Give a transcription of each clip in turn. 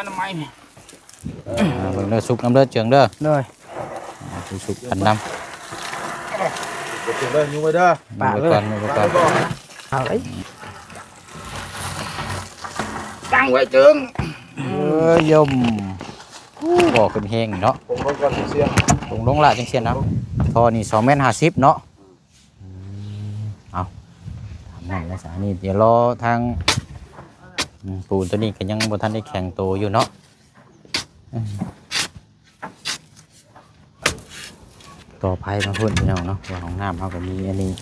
ອະນາໄມນີ້ ອ່າ ເບິ່ງເດີ ສຸກນຳເດີ ເຈີງເດີ ໂດຍ ອ່າ ສຸກກັນນຳ ເດີ ເຈີງເດີ ຢູ່ໄວ້ເດີ ປະເລີຍ ຢູ່ໄວ້ກ່ອນ ຢູ່ໄວ້ກ່ອນ ເອົາໄວ້ ຕັ້ງໄວ້ເຈີງ ເອີ ຍົມ ໂອ້ ບໍ່ຂຶ້ນແຮງເນາະ ລົງລົງກ່ອນຈັ່ງຊີ້ ລົງລົງລະຈັ່ງຊີ້ນະ ທໍ່ນີ້ສອງແມັດຫ້າສິບເນາະ ອືມ ເອົາ ຕາມນັ້ນແຫຼະຊະ ອັນນີ້ດຽວລໍທາງ ອືມ ປູນໂຕນີ້ກໍຍັງບໍ່ທັນໄດ້ແຂງໂຕຢູ່ເນາະ ອືມ ຕໍ່ໄຟມາພຸ້ນພີ່ນ້ອງເນາະ ວ່າຫ້ອງນ້ຳເຮົາກໍມີອັນນີ້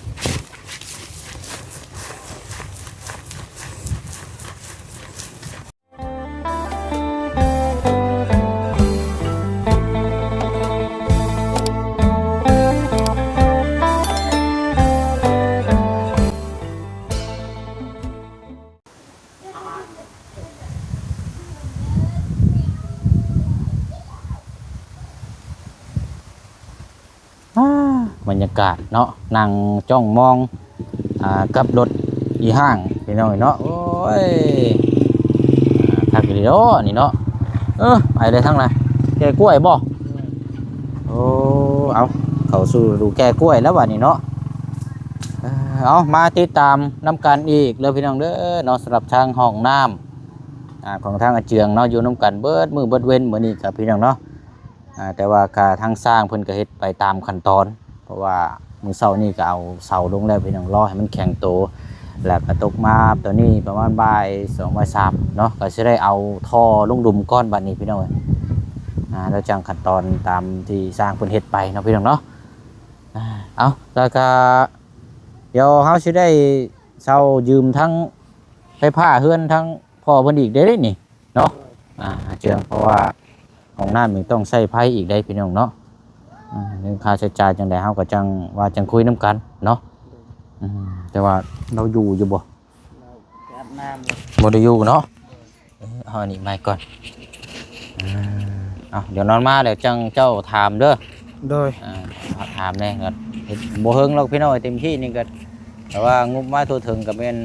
ອ່າ ບັນຍາກາດເນາະ ນັ່ງຈ້ອງມອງ ອ່າ ກັບລົດອີ່ຫ້າງພີ່ນ້ອງເນາະ ໂອ້ຍ ອ່າ ຄັກອີ່ຫຼີເນາະນີ້ເນາະ ເອີ ໄປເລີຍທາງໃດ ແກ່ກ້ວຍບໍ່? ໂອ້ ເອົາ ເຂົ້າສູ່ລະດູແກ່ກ້ວຍແລ້ວບັດນີ້ເນາະ ເອີ ເອົາ ມາຕິດຕາມນຳກັນອີກເດີພີ່ນ້ອງເດີເນາະ ສຳລັບທາງຫ້ອງນ້ຳ ອ່າ ຂອງທາງອາເຈືອງເນາະ ຢູ່ນຳກັນເບິດມື້ເບິດເວັນມື້ນີ້ກໍພີ່ນ້ອງເນາະ ອ່າ ແຕ່ວ່າກະທາງຊ່າງເພິ່ນກໍເຮັດໄປຕາມຂັ້ນຕອນ ເພາະວ່າມື້ເຊົ້ານີ້ກໍເອົາເສົາລົງແລ້ວພີ່ນ້ອງ ລໍໃຫ້ມັນແຂງໂຕ ແລ້ວກໍຕົກມາຕອນນີ້ປະມານບ່າຍສອງ ບ່າຍສາມເນາະ ກໍຊິໄດ້ເອົາທໍ່ລົງດຸມກ່ອນບັດນີ້ພີ່ນ້ອງເອີຍ ອ່າ ແລ້ວຈັ່ງຂັ້ນຕອນຕາມທີ່ຊ່າງເພິ່ນເຮັດໄປເນາະພີ່ນ້ອງເນາະ ອ່າ ເອົາ ແລ້ວກໍດຽວເຮົາຊິໄດ້ເຊົ່າຢືມທັງໄຟຟ້າເຮືອນທັງພໍ່ເພິ່ນອີກເດ້ນີ້ ເນາະ ອ່າ ເຈີງ ເພາະວ່າຫ້ອງນ້ຳນີ້ຕ້ອງໃຊ້ໄຟອີກເດ້ພີ່ນ້ອງເນາະ ອ່າ ເລື່ອງຄ່າໃຊ້ຈ່າຍຈັ່ງໃດເຮົາກໍຈັ່ງວ່າຈັ່ງຄຸຍນຳກັນເນາະ ອືມ ແຕ່ວ່າລາວຢູ່ຢູ່ບໍ່? ລາວໄປອາບນ້ຳ ບໍ່ໄດ້ຢູ່ເນາະ ເອີ ເອົາອັນນີ້ມາໃຫ້ກ່ອນ ອ່າ ເອົາ ດຽວນອນມາແລ້ວຈັ່ງເຈົ້າຖາມເດີ ໂດຍ ອ່າ ຖາມແດ່ ກໍເຮັດບໍ່ເຮິງດອກພີ່ນ້ອງ ເຕັມທີ່ນີ້ກໍ ແຕ່ວ່າງົບມາທົ່ວເຖິງກໍແມ່ນ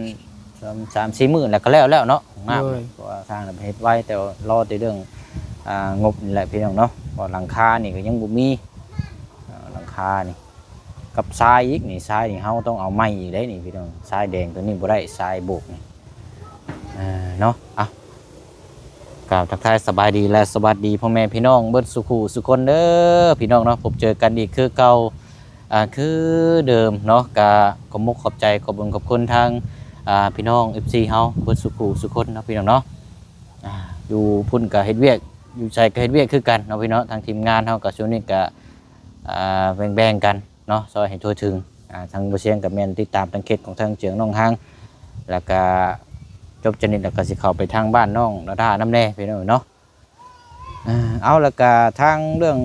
ສາມ ສາມສີ່ມື້ແລ້ວກໍແລ້ວແລ້ວເນາະ ຫ້ອງນ້ຳ ໂດຍ ເພາະວ່າທາງນັ້ນເຮັດໄວ ແຕ່ວ່າລໍແຕ່ເລື່ອງ ອ່າ ງົບນີ້ແຫຼະພີ່ນ້ອງເນາະ ເພາະຫຼັງຄານີ້ກໍຍັງບໍ່ມີ ອ່າ ຫຼັງຄານີ້ ກັບຊາຍອີກນີ້ ຊາຍນີ້ເຮົາຕ້ອງເອົາໃໝ່ອີກເດ້ນີ້ພີ່ນ້ອງ ຊາຍແດງຕົວນີ້ບໍ່ໄດ້ ຊາຍໂບກນີ້ ເອີ ເນາະ ອ່ະ ກ່າວທັກທາຍສະບາຍດີ ແລະ ສະຫວັດດີພໍ່ແມ່ພີ່ນ້ອງເບິດສູ່ຄູ່ສູ່ຄົນເດີພີ່ນ້ອງເນາະ ພົບເຈີກັນອີກຄືເກົ່າ ອ່າ ຄືເດີມເນາະ ກະຂອບມຸກຂອບໃຈ ຂອບບຸນຂອບຄຸນທາງ ອ່າ ພີ່ນ້ອງເອັຟຊີເຮົາເບິດສູ່ຄູ່ສູ່ຄົນເນາະ ພີ່ນ້ອງເນາະ ອ່າ ຢູ່ພຸ້ນກະເຮັດວຽກ ຢູ່ໃສກະເຮັດວຽກຄືກັນເນາະ ພີ່ນ້ອງ ທາງທີມງານເຮົາກະຊ່ວງນີ້ກະ ອ່າ ແບ່ງໆກັນເນາະ ຊ່ອຍໃຫ້ທົ່ວເຖິງ ອ່າ ທາງບໍ່ຊຽງກະແມ່ນຕິດຕາມທາງເຂດຂອງທາງເຈືອງໜອງຫາງ ແລ້ວກະຈົບຈາກນີ້ແລ້ວກະຊິເຂົ້າໄປທາງບ້ານນ້ອງດາດານຳແດ່ ພີ່ນ້ອງເນາະ. ອ່າ ເອົາ ແລ້ວກະທາງເລື່ອງ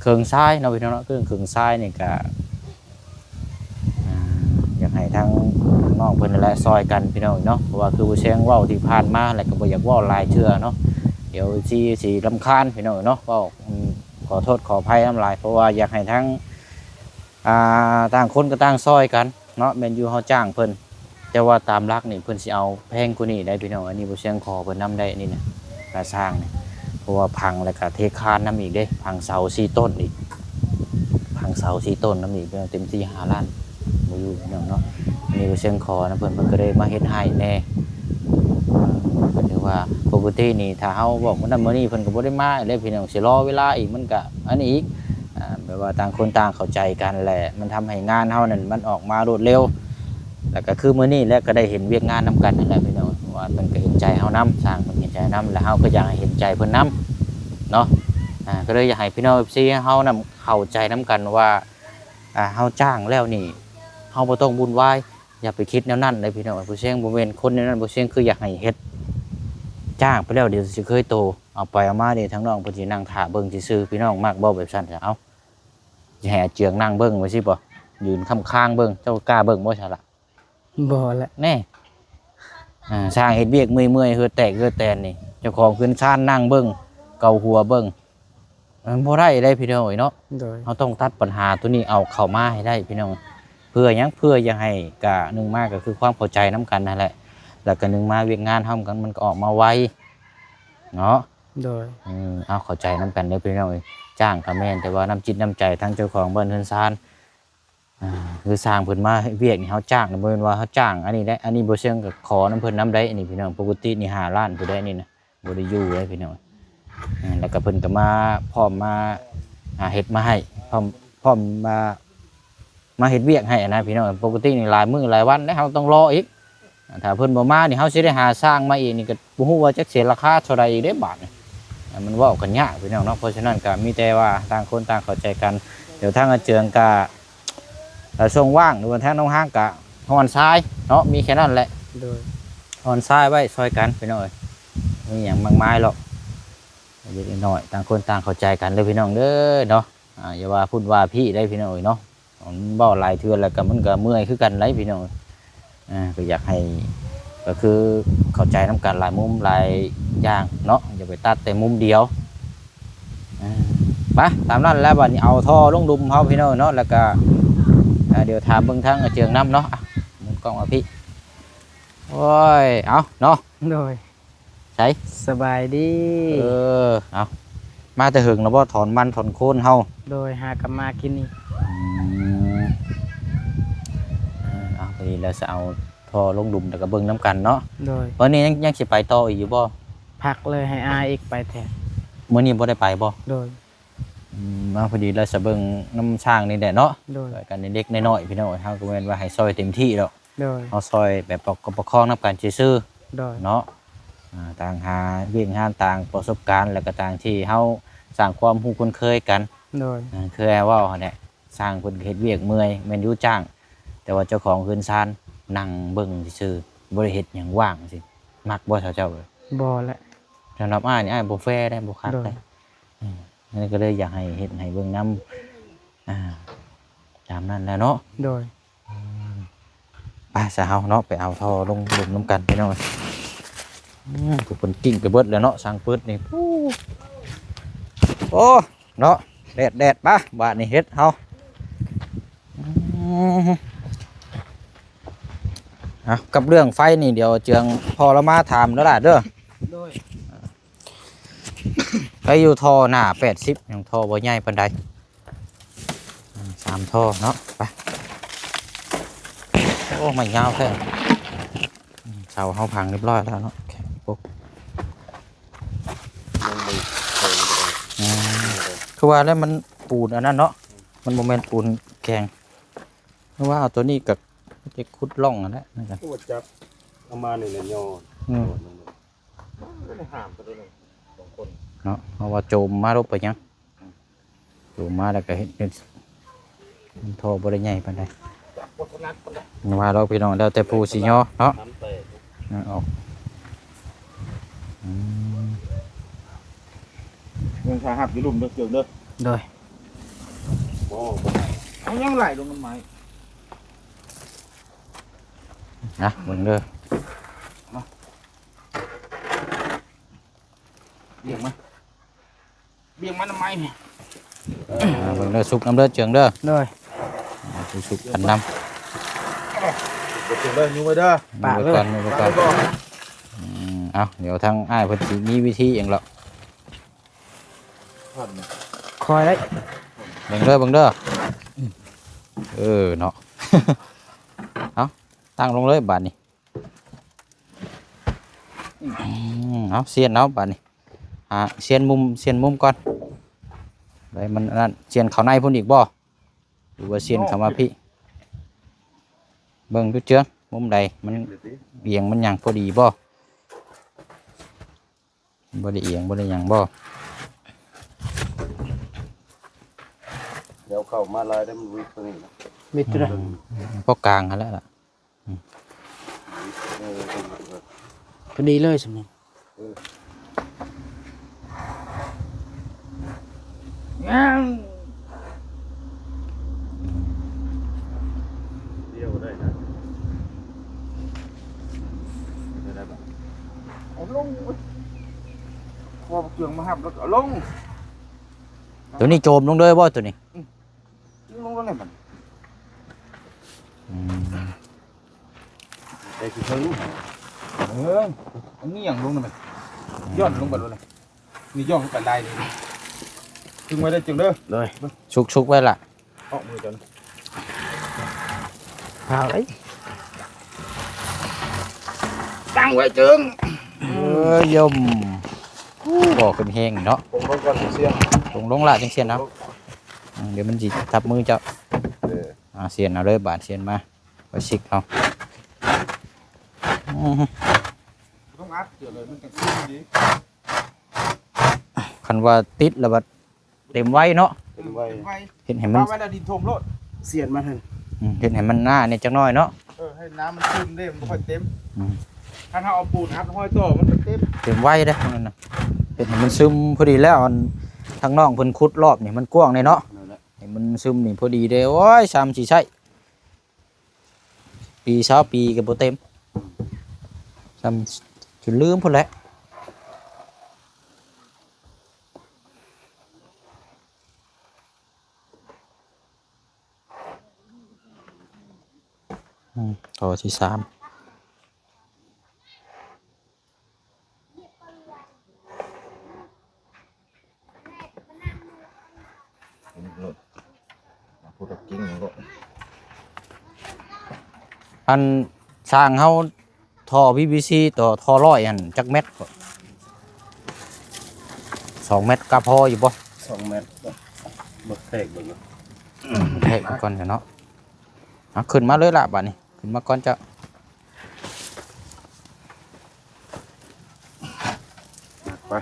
ເຄື່ອງຊາຍເນາະ ພີ່ນ້ອງເນາະ ເລື່ອງເຄື່ອງຊາຍນີ້ກະ ອ່າ ຢາກໃຫ້ທາງນ້ອງເພິ່ນນັ້ນແຫຼະຊ່ອຍກັນ ພີ່ນ້ອງເນາະ ເພາະວ່າຄືບໍ່ແຊງເວົ້າທີ່ຜ່ານມາ ແລ້ວກະບໍ່ຢາກເວົ້າຫຼາຍເທື່ອເນາະ ດຽວຊິ ຊິລຳຄານ ພີ່ນ້ອງເນາະ ເວົ້າ ອືມ ຂໍໂທດຂໍອະໄພນຳຫຼາຍ ເພາະວ່າຢາກໃຫ້ທາງ ອ່າ ຕ່າງຄົນກໍຕ່າງຊ່ອຍກັນເນາະ ແມ່ນຢູ່ເຮົາຈ້າງເພິ່ນ ແຕ່ວ່າຕາມຫຼັກນີ້ເພິ່ນຊິເອົາແພງກວ່ານີ້ໄດ໋ພີ່ນ້ອງ ອັນນີ້ບໍ່ຊຽງຂໍເພິ່ນນຳໄດ໋ ອັນນີ້ນະ ຄ່າຊ່າງນີ້ ເພາະວ່າພັງແລ້ວກະເທຄານນຳອີກເດ້ ພັງເສົາສີ່ຕົ້ນອີກ ພັງເສົາສີ່ຕົ້ນນຳອີກ ເປັນເຕັມທີ່ຫ້າລ້ານບໍ່ຢູ່ພີ່ນ້ອງເນາະ ອັນນີ້ບໍ່ຊຽງຂໍນຳເພິ່ນ ເພິ່ນກໍເລີຍມາເຮັດໃຫ້ແດ່ ກໍຖືວ່າປົກກະຕິນີ້ຖ້າເຮົາບອກມື້ນັ້ນມື້ນີ້ເພິ່ນກໍບໍ່ໄດ້ມາເດ້ພີ່ນ້ອງ ຊິລໍເວລາອີກ ມັນກະອັນນີ້ອີກ ອ່າ ແບບວ່າຕ່າງຄົນຕ່າງເຂົ້າໃຈກັນແຫຼະ ມັນທຳໃຫ້ງານເຮົານັ້ນມັນອອກມາລວດເລັວ ແລ້ວກໍຄືມື້ນີ້ແຫຼະ ກໍໄດ້ເຫັນວຽກງານນຳກັນນີ້ແຫຼະພີ່ນ້ອງ ເພາະວ່າເພິ່ນກໍເຫັນໃຈເຮົານຳ ຊ່າງເພິ່ນເຫັນໃຈນຳ ແລ້ວເຮົາກໍຢາກໃຫ້ເຫັນໃຈເພິ່ນນຳເນາະ ອ່າ ກໍເລີຍຢາກໃຫ້ພີ່ນ້ອງເອັຟຊີເຮົານຳເຂົ້າໃຈນຳກັນວ່າ ອ່າ ເຮົາຈ້າງແລ້ວນີ້ ເຮົາບໍ່ຕ້ອງວຸ່ນວາຍ ຢ່າໄປຄິດແນວນັ້ນເດ້ພີ່ນ້ອງ ຜູ້ຊຽງບໍ່ແມ່ນຄົນແນວນັ້ນ ຜູ້ຊຽງຄືຢາກໃຫ້ເຮັດ ຈ້າງໄປແລ້ວດຽວຊິເຄີຍໂຕ ເອົາໄປເອົາມານີ້ທາງນ້ອງເພິ່ນຊິນັ່ງຖ້າເບິ່ງຊື່ໆ ພີ່ນ້ອງມັກບໍ່ແບບຊັ້ນ ເອົ້າ ຊິໃຫ້ອາເຈືອງນັ່ງເບິ່ງໄວ້ຊິບໍ່ ຢືນຄ້ຳຄາງເບິ່ງ ເຈົ້າກ້າເບິ່ງບໍ່ຊະລະ? ບໍ່ແຫຼະ ແນ່ ອ່າ ຊ່າງເຮັດວຽກເມື່ອຍໆ ເຫື່ອແຕກເຫື່ອແຕນນີ້ ເຈົ້າຂອງເຮືອນຊານນັ່ງເບິ່ງ ເກົາຫົວເບິ່ງ ມັນບໍ່ໄດ້ເດ້ພີ່ນ້ອງເອີຍເນາະ ໂດຍ ເຮົາຕ້ອງຕັດບັນຫາໂຕນີ້ເອົາເຂົ້າມາໃຫ້ໄດ້ພີ່ນ້ອງ ເພື່ອຫຍັງ ເພື່ອຢາກໃຫ້ ກະໜຶ່ງມາກະຄືຄວາມເຂົ້າໃຈນຳກັນຫັ້ນແຫຼະ ແລ້ວກະໜຶ່ງມາວຽກງານເຮົາມັນ ມັນກະອອກມາໄວ ເນາະ. ໂດຍ ເອີ ເອົາ ເຂົ້າໃຈນຳກັນເດີພີ່ນ້ອງເອີຍ. ຈ້າງກໍແມ່ນ ແຕ່ວ່ານ້ຳຈິດນ້ຳໃຈທາງເຈົ້າຂອງບ້ານເຮືອນຊານ ອ່າ ຄືຊ່າງເພິ່ນມາເຮັດວຽກນີ້ ເຮົາຈ້າງ ບໍ່ແມ່ນວ່າເຮົາຈ້າງອັນນີ້ໄດ໋ ອັນນີ້ບໍ່ເຊີງກໍຂໍນຳເພິ່ນນຳໄດ໋ ອັນນີ້ພີ່ນ້ອງ. ປົກກະຕິນີ້ຫ້າລ້ານພຸ້ນໄດ໋ ອັນນີ້ນະ ບໍ່ໄດ້ຢູ່ເດ້ພີ່ນ້ອງ. ອ່າ ແລ້ວກໍເພິ່ນກໍມາພ້ອມມາ ອ່າ ເຮັດມາໃຫ້ ພ້ອມ ພ້ອມມາ ມາເຮັດວຽກໃຫ້ຫັ້ນນະພີ່ນ້ອງ. ປົກກະຕິນີ້ຫຼາຍມື້ຫຼາຍວັນແລ້ວ ເຮົາຕ້ອງລໍອີກ. ຖ້າເພິ່ນບໍ່ມານີ້ ເຮົາຊິໄດ້ຫາຊ່າງມາອີກນີ້ ກໍບໍ່ຮູ້ວ່າຈັກເສຍລາຄາເທົ່າໃດອີກເດ້ບາດນີ້. ມັນເວົ້າກັນຍາກພີ່ນ້ອງເນາະ. ເພາະສະນັ້ນກໍມີແຕ່ວ່າຕ່າງຄົນຕ່າງເຂົ້າໃຈກັນ. ດຽວທາງອາເຈືອງກໍ ຖ້າຊ່ວງວ່າງ ຫຼືວ່າທາງນ້ອງຮາງກະຮ່ອນຊາຍເນາະ ມີແຄ່ນັ້ນແຫຼະ. ໂດຍ ຮ່ອນຊາຍໄວ້ຊ່ອຍກັນພີ່ນ້ອງເອີຍ ບໍ່ມີຫຍັງມາກມາຍຫຼອກ ເລັກໆນ້ອຍໆ ຕ່າງຄົນຕ່າງເຂົ້າໃຈກັນເດີພີ່ນ້ອງເດີເນາະ. ອ່າ ຢ່າວ່າພຸ້ນວ່າພີ້ໄດ໋ພີ່ນ້ອງເອີຍເນາະ. ເວົ້າຫຼາຍເທື່ອແລ້ວກໍ ມັນກໍເມື່ອຍຄືກັນໄດ໋ພີ່ນ້ອງ. ອ່າ ກໍຢາກໃຫ້ ກໍຄືເຂົ້າໃຈນຳກັນຫຼາຍມຸມຫຼາຍຢ່າງເນາະ ຢ່າໄປຕັດແຕ່ມຸມດຽວ. ອ່າ ໄປ ຕາມນັ້ນແຫຼະ. ບັດນີ້ເອົາທໍ່ລົງດຸ່ມເຮົາພີ່ນ້ອງເນາະ ແລ້ວກໍ ອ່າ ດຽວຖາມເບິ່ງທາງອາເຈືອງນຳເນາະ. ອ່ະ ໝູນກ້ອງມາພີ້. ໂອ້ຍ ເອົາເນາະ. ໂດຍ ໃສ ສະບາຍດີ. ເອີ ເອົາ ມາແຕ່ເຫິງແລ້ວບໍ່? ຖອນມັນຖອນໂຄນເຮົາ. ໂດຍ ຫາກັບມາກິນນີ້. ອືມ ເອີ ເອົາ ພໍດີແລ້ວ ຊິເອົາທໍ່ລົງດຸ່ມ ແລ້ວກໍເບິ່ງນຳກັນເນາະ. ໂດຍ ມື້ນີ້ຍັງ ຍັງຊິໄປຕໍ່ອີກຢູ່ບໍ່? ພັກເລີຍ ໃຫ້ອ້າຍອີກໄປແທນ. ມື້ນີ້ບໍ່ໄດ້ໄປບໍ່? ໂດຍ ອືມ ມາພໍດີແລ້ວ ຊິເບິ່ງນຳຊ່າງນີ້ແຫຼະເນາະ. ໂດຍ ຊ່ອຍກັນເລັກໆນ້ອຍໆ ພີ່ນ້ອງເອີຍ. ເຮົາກໍແມ່ນວ່າໃຫ້ຊ່ອຍເຕັມທີ່ດອກ. ໂດຍ ເຮົາຊ່ອຍແບບປະ ປະຄອງນຳກັນຊື່ໆ. ໂດຍ ເນາະ. ອ່າ ຕ່າງຫາວຽກງານ ຕ່າງປະສົບການ ແລ້ວກໍຕ່າງທີ່ເຮົາສ້າງຄວາມຮູ້ຄຸ້ນເຄີຍກັນ. ໂດຍ ອ່າ ຄືອ້າຍເວົ້າຫັ້ນແຫຼະ ຊ່າງເພິ່ນກໍເຮັດວຽກເມື່ອຍແມ່ນຢູ່ຈ້າງ ແຕ່ວ່າເຈົ້າຂອງເຮືອນຊານນັ່ງເບິ່ງຊື່ໆ ບໍ່ໄດ້ເຮັດຫຍັງ ວ່າງຊີ້ ມັກບໍ່ເຈົ້າເອີຍ? ບໍ່ແຫຼະ ສຳລັບອ້າຍນີ້ ອ້າຍບໍ່ແຟໄດ໋ ບໍ່ຄັກໄດ໋. ໂດຍ ອືມ ອັນນີ້ກໍເລີຍຢາກໃຫ້ເຮັດໃຫ້ເບິ່ງນຳ. ອ່າ ຕາມນັ້ນແຫຼະເນາະ. ໂດຍ ອືມ ໄປຊະເຮົາເນາະ ໄປເອົາທໍ່ລົງດຸ່ມນຳກັນພີ່ນ້ອງ. ອືມ ຜູ້ເພິ່ນກິ້ງໄປເບິດແລ້ວເນາະ ຊ່າງປຶດນີ້. ໂອ້ ເນາະ ແດດໆ ປະ ບາດນີ້ເຮັດເຮົາ. ອືມ ອ່ະ ກັບເລື່ອງໄຟນີ້ ດຽວເຈືອງພໍ່ລາວມາຖາມເດີຫຼ້າເດີ. ໂດຍ ໄປຢູ່ທໍ່ໜ້າແປດສິບ ຍັງທໍ່ບໍ່ໃຫຍ່ປານໃດ. ອືມ ສາມທໍ່ເນາະ ໄປ. ໂອ້ ໄມ້ຍາວແທ້. ອືມ ເສົາເຮົາພັງຮຽບຮ້ອຍແລ້ວເນາະ ແຂງປົກ. ອືມ ຄືວ່າແລ້ວ ມັນປູນອັນນັ້ນເນາະ ມັນບໍ່ແມ່ນປູນແຂງ. ຄືວ່າເອົາໂຕນີ້ກໍຈະຂຸດຮ່ອງຫັ້ນແຫຼະ ນັ້ນກໍ ໂອ້ ຈັບເອົາມານີ້ແຫຼະຍໍ. ອືມ ມັນບໍ່ໄດ້ຫ້າມຕົວນັ້ນສອງຄົນເນາະ ເພາະວ່າໂຈມມາລົບໄປຫຍັງ. ໂຕມາແລ້ວກໍເຮັດ ເຮັດ ມັນທໍ່ບໍ່ໄດ້ໃຫຍ່ປານໃດ. ບໍ່ຖະໜັດປານໃດ. ວ່າດອກພີ່ນ້ອງ ແລ້ວແຕ່ຜູ້ຊິຍໍເນາະ. ເອົາອອກ. ອືມ ຍັງຖ້າຮັບຢູ່ລຸ່ມເດີ ເຈີງເດີ. ໂດຍ ບໍ່ ບໍ່ໄດ້ ເອົາຍັງໄຫຼລົງນຳໄມ້. ນະ ເບິ່ງເດີ. ບຽງມາ ບຽງມານຳໄມ້ນີ້. ເອີ ເບິ່ງເດີ ສຸກນຳເດີ ເຈີງເດີ. ໂດຍ ສຸກກັນນຳ. ເຈີງເດີ ຍູ້ໄວ້ເດີ ປະເລີຍ ຍູ້ໄວ້ກ່ອນ ຍູ້ໄວ້ກ່ອນ. ອືມ ເອົາ ດຽວທາງອ້າຍເພິ່ນຊິມີວິທີຫຍັງລະ ຄ່ອຍໄດ້. ເບິ່ງເດີ ເບິ່ງເດີ. ເອີເນາະ ເອົາ ຕັ້ງລົງເລີຍບາດນີ້. ອືມ ເອົາ ຊຽນເອົາບາດນີ້. ອ່າ ຊຽນມຸມ ຊຽນມຸມກ່ອນ. ໄດ້ ມັນອັນນັ້ນ ຊຽນເຂົ້າໃນພຸ້ນອີກບໍ່ ຫຼືວ່າຊຽນເຂົ້າມາພີ້? ເບິ່ງດູເຈືອງ ມຸມໃດມັນອຽງ ມັນຫຍັງພໍດີບໍ່? ບໍ່ໄດ້ອຽງ ບໍ່ໄດ້ຫຍັງບໍ່? ດຽວເຂົ້າມາຫຼາຍແລ້ວມັນວິດຕົວນີ້ນະ. ວິດຕົວໃດ? ອືມ ພໍກາງຫັ້ນແຫຼະ. ອືມ ເອີ ພໍດີເລີຍສ່ຳນີ້. ເອີ ຍັງ ດຽວໄດ້ນະ. ໄດ້ ໄດ້ບໍ່? ເອົາລົງເວີຍ ພໍເຄື່ອງມາຮັບແລ້ວກໍເອົາລົງ. ຕົວນີ້ໂຈມລົງເລີຍບໍ່ຕົວນີ້? ອືມ ລົງແລ້ວແຫຼະມັນ. ອືມ ໄດ້ຊິເຖິງ. ເອີ ອັນນີ້ຫຍັງລົງນຳມັນ? ຢ່ອນລົງໄປໂລດນະ ນີ້ ຍ່ອງໄປລາຍນີ້ ດຶງໄວ້ເດີຈຶ່ງເດີ ໂດຍ ຊຸກໆໄວ້ລະ ອອກມືເຈົ້ານະ ພາໄວ້ ຕັ້ງໄວ້ຈຶ່ງ ເອີ ຍົມ ໂອ້ ບໍ່ຂຶ້ນແຮງເນາະ ລົງລົງກ່ອນຈັ່ງຊຽນ ລົງລົງລະຈັ່ງຊຽນເອົາ ອືມ ດຽວມັນຊິທັບມືເຈົ້າ ເອີ ອ່າ ຊຽນເອົາເດີ ບາດຊຽນມາ ໄປຊິກເອົາ ອືມ ຕ້ອງອັດເທື່ອເລີຍ ມັນຈັ່ງຊິດີ ຄັນວ່າຕິດແລ້ວບັດເຕັມໄວເນາະ ເຕັມໄວ ເຕັມໄວ ເຮັດໃຫ້ມັນ ເອົາໄວ້ແລ້ວດິນຖົມໂລດ ຊຽນມາຫັ້ນ ອືມ ເຮັດໃຫ້ມັນໜາແດ່ຈັກໜ້ອຍເນາະ ເອີ ໃຫ້ນ້ຳມັນຊຶມເດ້ ມັນບໍ່ຄ່ອຍເຕັມ ອືມ ຄັນເຮົາເອົາປູນອັດຮອຍຕໍ່ ມັນກໍເຕັມ ເຕັມໄວເດ້ພວກນັ້ນນະ ເຮັດໃຫ້ມັນຊຶມ ພໍດີແລ້ວ ອັນ ທາງນ້ອງເພິ່ນຂຸດລອບນີ້ ມັນກວ້າງເດ້ເນາະ ນັ້ນແຫຼະ ໃຫ້ມັນຊຶມນີ້ພໍດີເດ້ ໂອ້ຍ ຊ່ຳຊິໃຊ້ ປີຊາວປີກໍບໍ່ເຕັມ ຊ່ຳຈົນລືມພຸ້ນແຫຼະ ອືມ ຂໍ້ທີສາມ ອັນ ຊ່າງເຮົາ ທໍ່ ພີ ວີ ຊີ ຕໍ່ ທໍ່ ຮ້ອຍ ຫັ້ນ ຈັກແມັດກໍ ສອງແມັດ ກະພໍຢູ່ບໍ່? ສອງແມັດ ເບິ່ງແທກເບິ່ງ ແທກກ່ອນເນາະ ເອົາ ຂຶ້ນມາເລີຍລະບາດນີ້ ຂຶ້ນມາກ່ອນເຈົ້າ ໄປ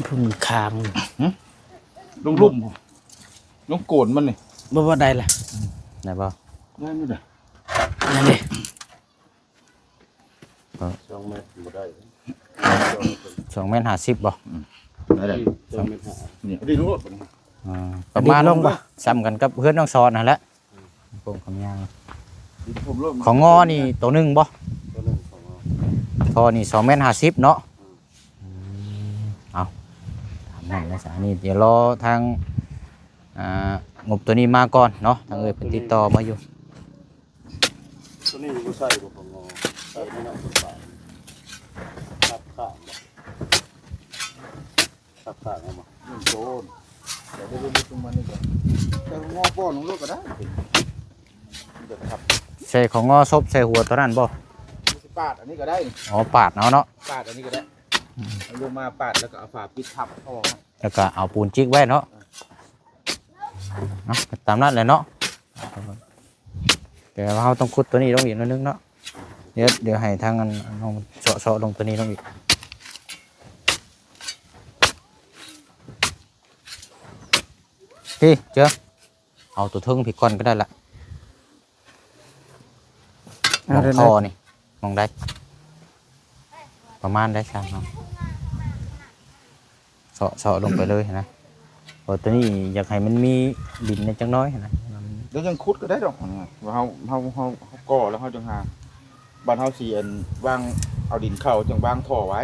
ເພິ່ງຄາງ ຫື? ລົງລຸ່ມ ລົງໂກນມັນນີ້ ບໍ່ ບໍ່ໄດ້ລະ ໄດ້ບໍ່? ໄດ້ຢູ່ເດ້ ນັ້ນເດ້ ສອງແມັດບໍ່ໄດ້ ສອງແມັດຫ້າສິບບໍ່? ອືມ ໄດ້ ສອງແມັດຫ້າ ນີ້ ດີລົງໂລດ ອ່າ ປະມານ ດີລົງບໍ່? ສ່ຳກັນກັບເຮືອນນ້ອງສອນຫັ້ນແຫຼະ ໂກງຄຳຍາວ ດີລົງໂລດ ຂອງງໍນີ້ໂຕໜຶ່ງບໍ່? ໂຕໜຶ່ງ ຂອງງໍ ທໍ່ນີ້ສອງແມັດຫ້າສິບເນາະ ອືມ ອືມ ເອົາ ຕາມນັ້ນແຫຼະຊະ ອັນນີ້ດຽວລໍທາງ ອ່າ ງົບໂຕນີ້ມາກ່ອນເນາະ ທາງເອື້ອຍເພິ່ນຕິດຕໍ່ມາຢູ່ ຕົວນີ້ບໍ່ໃສ່ບໍ່ ຂອງງໍ ໃສ່ໃນນັ້ນ ຕັດຂ້າງບໍ່ ຕັດຂ້າງເອົາບໍ່ ໂດນ ແຕ່ບໍ່ໄດ້ຫຼຸດລົງມານີ້ກໍ ແຕ່ງໍປ້ອນລົງໂລດກໍໄດ້ ມັນຈະທັບ ໃສ່ຂອງງໍສົບໃສ່ຫົວຕົວນັ້ນບໍ່? ຊິປາດອັນນີ້ກໍໄດ້ ອໍ ປາດເອົາເນາະ ປາດອັນນີ້ກໍໄດ້ ອືມ ເອົາລົງມາປາດ ແລ້ວກໍເອົາຝາປິດທັບ ພໍ ແລ້ວກໍເອົາປູນຈິກໄວ້ເນາະ ເອົາ ຕາມນັ້ນແຫຼະເນາະ ແຕ່ວ່າເຮົາຕ້ອງຂຸດຕົວນີ້ລົງອີກໜ້ອຍໜຶ່ງເນາະ ດຽວ ດຽວໃຫ້ທາງອັນ ເຮົາເຊາະ ເຊາະລົງຕົວນີ້ລົງອີກ ພີ້ ເຈີ ເອົາຕົວເທິງພີ້ກ່ອນກໍໄດ້ລະ ເອົາ ໝ່ອງທໍ່ນີ້ ໝ່ອງໃດ ປະມານໃດຊະເນາະ ເຊາະ ເຊາະລົງໄປເລີຍຫັ້ນນະ ເພາະຕົວນີ້ຢາກໃຫ້ມັນມີດິນແດ່ຈັກໜ້ອຍຫັ້ນນະ ດຽວຍັງຂຸດກໍໄດ້ດອກ ວ່າເຮົາ ເຮົາ ເຮົາ ເຮົາກໍ່ແລ້ວເຮົາຈັ່ງຫາ ບາດເຮົາຊິ ອັນ ວາງ ເອົາດິນເຂົ້າຈັ່ງວາງທໍ່ໄວ້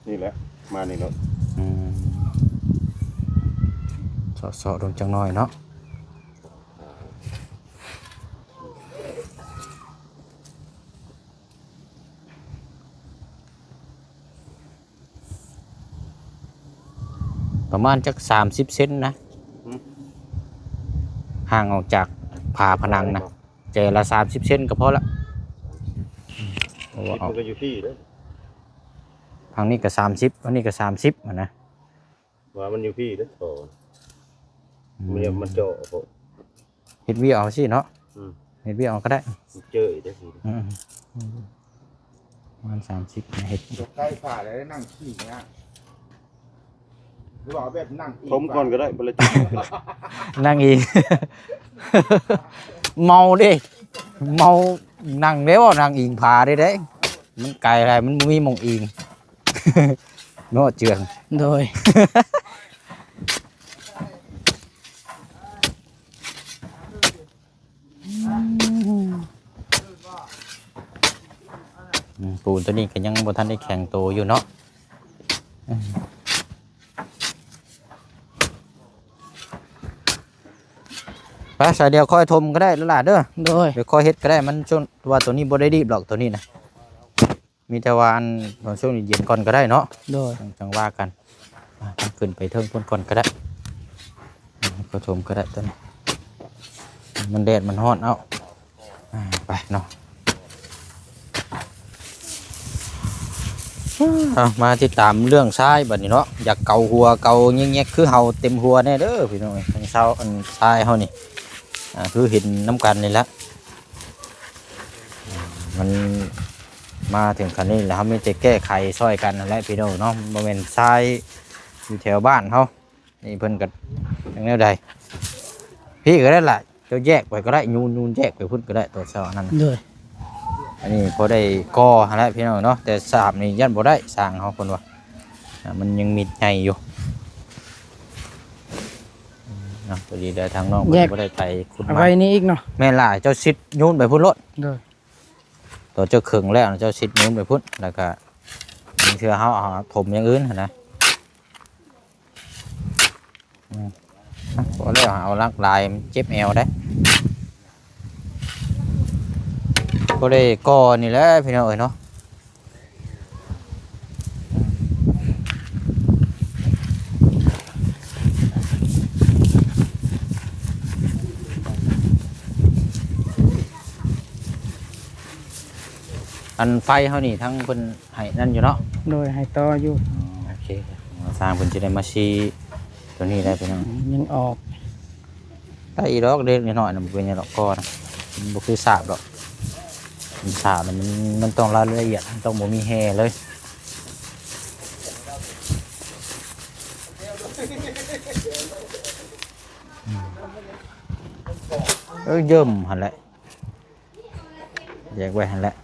ນີ້ແຫຼະ ມານີ້ເນາະ ອືມ ເຊາະໆລົງຈັກໜ້ອຍເນາະ ປະມານຈັກສາມສິບເຊັນນະ ຫື? ຫ່າງອອກຈາກຝາຜະໜັງນະ ແຈລະສາມສິບເຊັນກໍພໍລະ ເພາະວ່າ ມັນກໍຢູ່ພີ້ເດ້ ທາງນີ້ກໍສາມສິບ ອັນນີ້ກໍສາມສິບຫັ້ນນະ ວ່າມັນຢູ່ພີ້ເດ້ ທໍ່ ອືມ ມັນ ມັນເຈາະ ເຮັດວຽກເອົາຊີ້ເນາະ ອືມ ເຮັດວຽກເອົາກໍໄດ້ ເຈີອີກເດ້ ອືມ ປະມານສາມສິບ ເຮັດ ໃກ້ຝາແລ້ວນັ່ງຂີ້ຍາກ ຫຼືວ່າເອົາແບບນັ່ງອີງ ຖົມກ່ອນກໍໄດ້ ບໍ່ເລີຍ ນັ່ງອີງ ເມົາເດ້ ເມົາ ນັ່ງເດ້ ນັ່ງອີງຜາເດ້ ເດ້ ມັນໄກຫຼາຍ ມັນບໍ່ມີໝ່ອງອີງ ເນາະເຈືອງ ໂດຍ ອືມ ປູນຕົວນີ້ກໍຍັງບໍ່ທັນໄດ້ແຂງໂຕຢູ່ເນາະ ອືມ ອືມ ໄປ ສາຍດຽວຄ່ອຍຖົມກໍໄດ້ຫຼານເດີ. ໂດຍ ດຽວຄ່ອຍເຮັດກໍໄດ້ ມັນຊ່ວງ ວ່າໂຕນີ້ບໍ່ໄດ້ດີບດອກ ໂຕນີ້ນະ. ມີແຕ່ວ່າອັນ ຕອນຊ່ວງເຢັນກ່ອນກໍໄດ້ເນາະ. ໂດຍ ຈັ່ງ ຈັ່ງວ່າກັນ. ອ່າ ຂຶ້ນໄປເທິງພຸ້ນກ່ອນກໍໄດ້. ອືມ ກໍຖົມກໍໄດ້ຕົວນີ້ ມັນແດດມັນຮ້ອນ. ເອົ້າ ອ່າ ໄປເນາະ. ເອົາ ມາຕິດຕາມເລື່ອງຊາຍບັດນີ້ເນາະ. ຢາກເກົາຫົວເກົາແຍກໆ ຄືເຫົາເຕັມຫົວແດ່ເດີພີ່ນ້ອງເອີຍ. ທັງຊາວ ອັນຊາຍເຮົານີ້ ອ່າ ຄືເຫັນນຳກັນນີ້ແຫຼະ. ມັນມາເຖິງຂັ້ນນີ້ແລ້ວ ເຮົາມີແຕ່ແກ້ໄຂຊ່ອຍກັນຫັ້ນແຫຼະພີ່ນ້ອງເນາະ. ບໍ່ແມ່ນຊາຍຢູ່ແຖວບ້ານເຮົານີ້ ເພິ່ນກໍຈັ່ງແນວໃດ ພີ້ກໍໄດ້ລະ ເຈົ້າແຍກໄປກໍໄດ້ ຍູນ ຍູນແຍກໄປພຸ້ນກໍໄດ້ ຕົວເຈົ້າອັນນັ້ນ. ໂດຍ ອັນນີ້ພໍໄດ້ກໍ່ຫັ້ນແຫຼະພີ່ນ້ອງເນາະ. ແຕ່ສາບນີ້ຢ້ານບໍ່ໄດ້ ຊ່າງເຮົາເພິ່ນວ່າ ອ່າ ມັນຍັງມິດໃຫຍ່ຢູ່. ເນາະ ພໍດີໄດ້ທາງນ້ອງເພິ່ນບໍ່ໄດ້ໄປຂຸດ ເອົາໄວ້ນີ້ອີກເນາະ. ແມ່ນລະ ເຈົ້າຊິດຍູນໄປພຸ້ນໂລດ. ໂດຍ ຕອນເຈົ້າເຄິ່ງແລ້ວ ເຈົ້າຊິດຍູນໄປພຸ້ນ ແລ້ວກະບາງເທື່ອເຮົາເອົາຖົມຢ່າງອື່ນຫັ້ນນະ. ອືມ ພໍແລ້ວ ເອົາຫຼັກຫຼາຍ ມັນເຈັບແອວເດ້. ພໍໄດ້ກໍ່ນີ້ແຫຼະພີ່ນ້ອງເອີຍເນາະ. ອັນໄຟເຮົານີ້ ທາງເພິ່ນໃຫ້ນັ້ນຢູ່ເນາະ. ໂດຍ ໃຫ້ຕໍ່ຢູ່. ອໍ ໂອເຄ ຊ່າງເພິ່ນຊິໄດ້ມາຊີ້ຕົວນີ້ໄດ້ພີ່ນ້ອງ. ຍັງອອກ ໄດ້ອີກດອກ ເລັກໆນ້ອຍໆນະ ບໍ່ເປັນຫຍັງດອກ ກໍນະ ມັນບໍ່ຄືສາບດອກ. ມັນສາບນະ ມັນ ມັນຕ້ອງລາຍລະອຽດ ມັນຕ້ອງບໍ່ມີແຮ່ເລີຍ. ເອີ ເຢິ້ມຫັ້ນແຫຼະ ແຍກໄວ້ຫັ້ນແຫຼະ.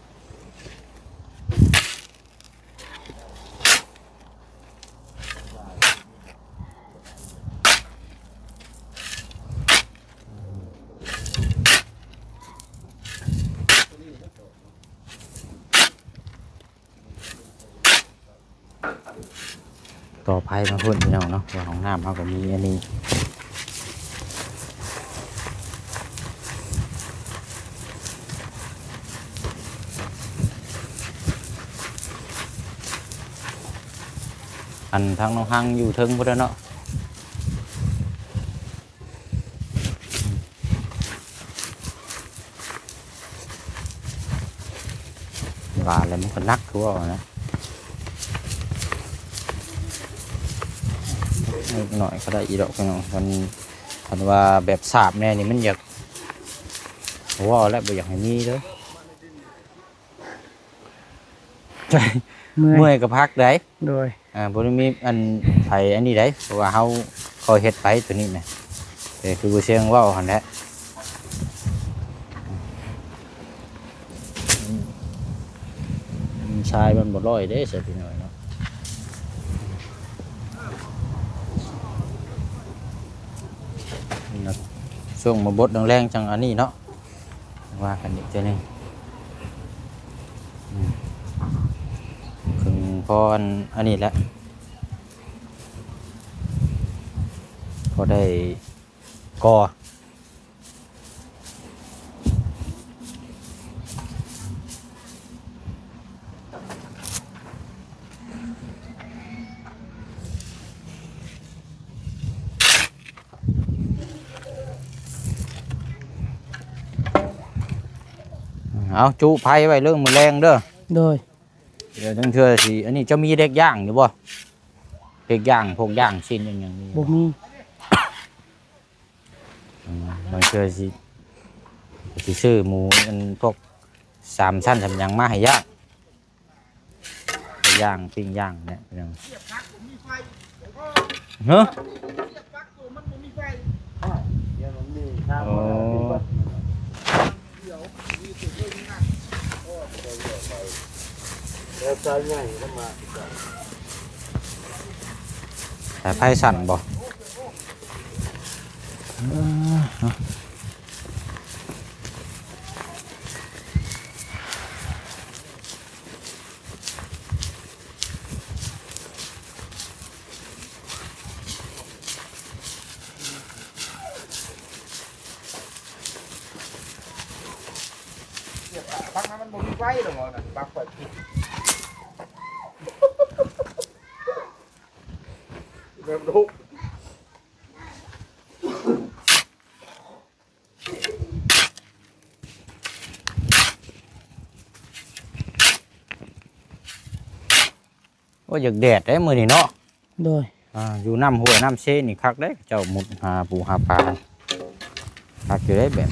ຕໍ່ໄຟມາພຸ້ນພີ່ນ້ອງເນາະ ວ່າຫ້ອງນ້ຳເຮົາກໍມີອັນນີ້. ອັນທາງນ້ອງຮັງຢູ່ເທິງພຸ້ນແຫຼະເນາະ. ວ່າແລ້ວມັນກໍໜັກຄືເວົ້ານະ. ເລັກນ້ອຍກໍໄດ້ອີດອກພີ່ນ້ອງ. ຄັນ ຄັນວ່າແບບສາບແນ່ນີ້ ມັນຢາກ ເວົ້າແລ້ວບໍ່ຢາກໃຫ້ມີເດີ. ເມື່ອຍ ເມື່ອຍກໍພັກໄດ້. ໂດຍ ອ່າ ບໍ່ໄດ້ມີອັນໃຜອັນນີ້ໃດ ເພາະວ່າເຮົາຄ່ອຍເຮັດໄປຕົວນີ້ນະ. ແຕ່ຄືບໍ່ເຊີງເວົ້າຫັ້ນແຫຼະ ຊາຍມັນບໍ່ຮ້ອຍເດ້ ຊາຍພີ່ນ້ອງເນາະ. ຊ່ວງມາບົດແລງໆ ຈັ່ງອັນນີ້ເນາະ. ວ່າກັນອີກເທື່ອໜຶ່ງ. ອືມ ເຄິ່ງພໍອັນ ອັນນີ້ແຫຼະ ພໍໄດ້ກໍ່. ເອົາ ຈຸໄຟໄວ້ເລື່ອງມື້ແລງເດີ. ໂດຍ ດຽວຈັ່ງເທື່ອຊິ ອັນນີ້ເຈົ້າມີເດັກຍ່າງຢູ່ບໍ່? ເດັກຍ່າງ ພວກຍ່າງຊີ້ນຫຍັງມີບໍ່? ບໍ່ມີ. ອືມ ບາງເທື່ອຊິ ຊິຊື້ໝູ ອັນພວກສາມຊັ້ນສາມຫຍັງມາໃຫ້ຍ່າງ. ຍ່າງ ປີ້ງຍ່າງເນຍພີ່ນ້ອງ. ຮະ? ໂອ້ ແລ້ວສາຍໃຫຍ່ນຳມາ ສາຍໄຟສັ້ນບໍ່? ເອີ. ປັກໃຫ້ມັນບໍ່ມີໄຟດອກ ເວົ້ານັ້ນ ປັກໄຟແມ່ນລູກ ໂອ້ຍ ຢາກແດດເດ້ມື້ນີ້ເນາະ. ໂດຍ ອ່າ ຢູ່ນ້ຳຫ້ວຍນ້ຳເຊນີ້ຄັກເດ້ ເຈົ້າມຸດຫາປູຫາປາ ຄັກຢູ່ເດ້ແບບ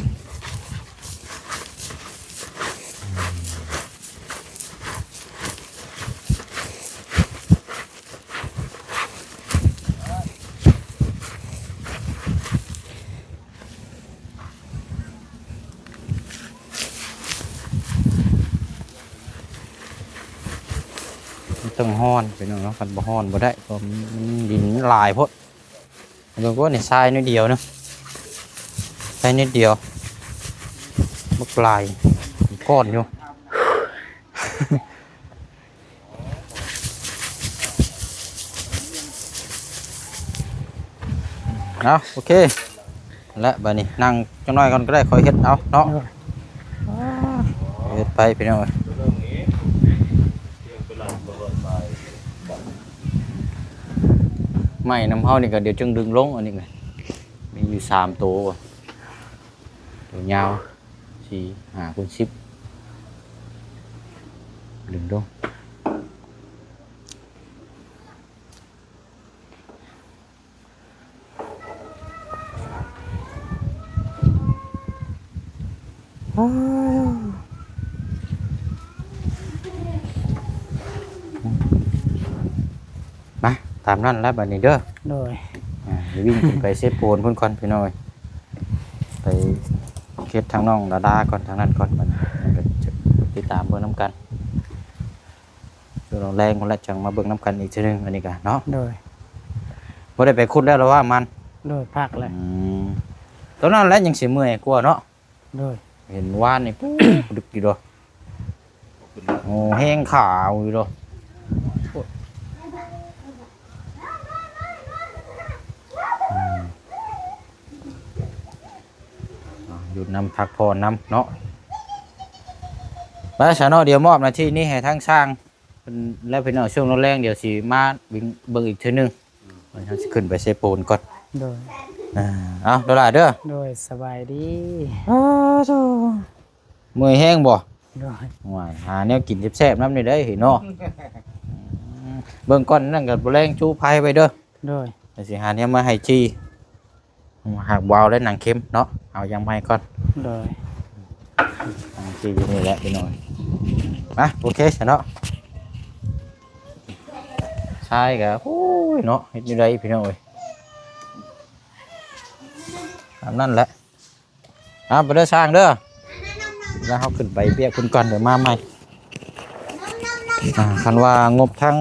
ມັນຕ້ອງຮ້ອນພີ່ນ້ອງເນາະ ຄັນບໍ່ຮ້ອນບໍ່ໄດ້ ເພາະມັນ ມັນດິນມັນຫຼາຍໂພດ. ເບິ່ງໂອ້ ນີ້ຊາຍໜ້ອຍດຽວໜຶ່ງ ຊາຍໜ້ອຍດຽວ ບັກຫຼາຍ ກ້ອນຢູ່. ເອົາ ໂອເຄ ແລະ ບາດນີ້ນັ່ງຈັກໜ້ອຍກ່ອນກໍໄດ້ ຄ່ອຍເຮັດເອົາເນາະ. ເອີ ເຮັດໄປພີ່ນ້ອງເອີຍ ໄມ້ນຳເຮົານີ້ກໍດຽວຈຶ່ງດຶງລົງ. ອັນນີ້ກໍມີຢູ່ສາມໂຕ ໂຕຍາວ ສີ່ ຫ້າຄູນສິບ ດຶງລົງ. ມາ ຕາມນັ້ນແຫຼະບາດນີ້ເດີ. ໂດຍ ອ່າ ໄປວິ່ງຂຶ້ນໄປເຊໂປນພຸ້ນກ່ອນພີ່ນ້ອງເອີຍ ໄປເຮັດທາງນ້ອງດາດາກ່ອນ ທາງນັ້ນກ່ອນ ບາດນີ້ ຕິດຕາມເບິ່ງນຳກັນ. ຊ່ວງແລງພຸ້ນແຫຼະ ຈັ່ງມາເບິ່ງນຳກັນອີກເທື່ອໜຶ່ງ ອັນນີ້ກະເນາະ. ໂດຍ ບໍ່ໄດ້ໄປຂຸດແລ້ວລະວ່າມັນ. ໂດຍ ພັກແລ້ວ. ອືມ ຕອນນັ້ນແຫຼະຍັງຊິເມື່ອຍກວ່າເນາະ. ໂດຍ ເຫັນວານນີ້ ປູ້ ດຶກຢູ່ດອກ. ໂອ້ ແຮງຂາວຢູ່ດອກ. ອືມ ອ່າ ຢູ່ນຳ ພັກຜ່ອນນຳເນາະ. ໄປຊະເນາະ ດຽວມອບໜ້າທີ່ນີ້ໃຫ້ທາງຊ່າງເພິ່ນແລ້ວພີ່ນ້ອງ. ຊ່ວງແລງໆ ດຽວຊິມາເບິ່ງ ເບິ່ງອີກເທື່ອໜຶ່ງ. ອືມ ເຮົາຊິຂຶ້ນໄປເຊໂປນກ່ອນ. ໂດຍ ອ່າ ເອົາ ໂດລາເດີ. ໂດຍ ສະບາຍດີ. ອ້າໂທ້ ເມື່ອຍແຮງບໍ່? ໂດຍ ໂອ້ຍ ຫາແນວກິນແຊບໆນຳນີ້ໄດ໋ເນາະ. ອືມ ເບິ່ງກ່ອນ ນັ້ນກໍບໍ່ແລງຈູໄຟໄວ້ເດີ. ໂດຍ ດຽວຊິຫາແນວມາໃຫ້ຈີ່. ຫາກບໍ່ເອົາແລ້ວໜັງເຂັມເນາະ ເອົາຢ່າງໃໝ່ກ່ອນ. ໂດຍ ໜັງຈີ່ຢູ່ນີ້ແຫຼະພີ່ນ້ອງ. ມາ ໂອເຄຊະເນາະ. ຊາຍກໍ ໂອ້ຍເນາະ ເຮັດແນວໃດພີ່ນ້ອງເອີຍ. ຕາມນັ້ນແຫຼະ. ເອົາ ໄປເດີຊ່າງເດີ ແລ້ວເຮົາຂຶ້ນໄປວຽກພຸ້ນກ່ອນ ດຽວມາໃໝ່. ອ່າ ຄັນວ່າງົບທາງ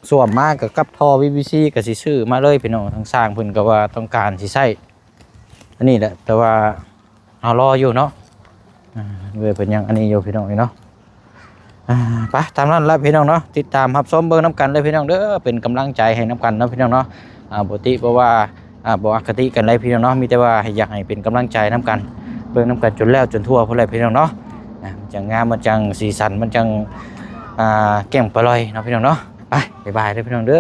ສ້ວມມາກໍກັບທໍ່ ວີວີຊີ ກໍຊິຊື້ມາເລີຍພີ່ນ້ອງ. ທາງຊ່າງເພິ່ນກໍວ່າຕ້ອງການຊິໃຊ້ອັນນີ້ແຫຼະ ແຕ່ວ່າເຮົາລໍຢູ່ເນາະ. ອ່າ ເອີຍ ເພິ່ນຍັງອັນນີ້ຢູ່ພີ່ນ້ອງເອີຍເນາະ. ອ່າ ໄປ ຕາມນັ້ນລະພີ່ນ້ອງເນາະ ຕິດຕາມຮັບຊົມເບິ່ງນຳກັນເລີຍພີ່ນ້ອງເດີ ເປັນກຳລັງໃຈໃຫ້ນຳກັນເນາະພີ່ນ້ອງເນາະ. ອ່າ ບໍ່ຕິບໍ່ວ່າ ອ່າ ບໍ່ອະຄະຕິກັນໃດພີ່ນ້ອງເນາະ ມີແຕ່ວ່າໃຫ້ ຢາກໃຫ້ເປັນກຳລັງໃຈນຳກັນ ເບິ່ງນຳກັນຈົນແລ້ວຈົນທົ່ວພຸ້ນແຫຼະພີ່ນ້ອງເນາະ. ອ່າ ມັນຈັ່ງງາມ ມັນຈັ່ງສີສັນ ມັນຈັ່ງ ອ່າ ແຈ່ມປະລອຍເນາະພີ່ນ້ອງເນາະ. ໄປ ບາຍບາຍເດີພີ່ນ້ອງເດີ.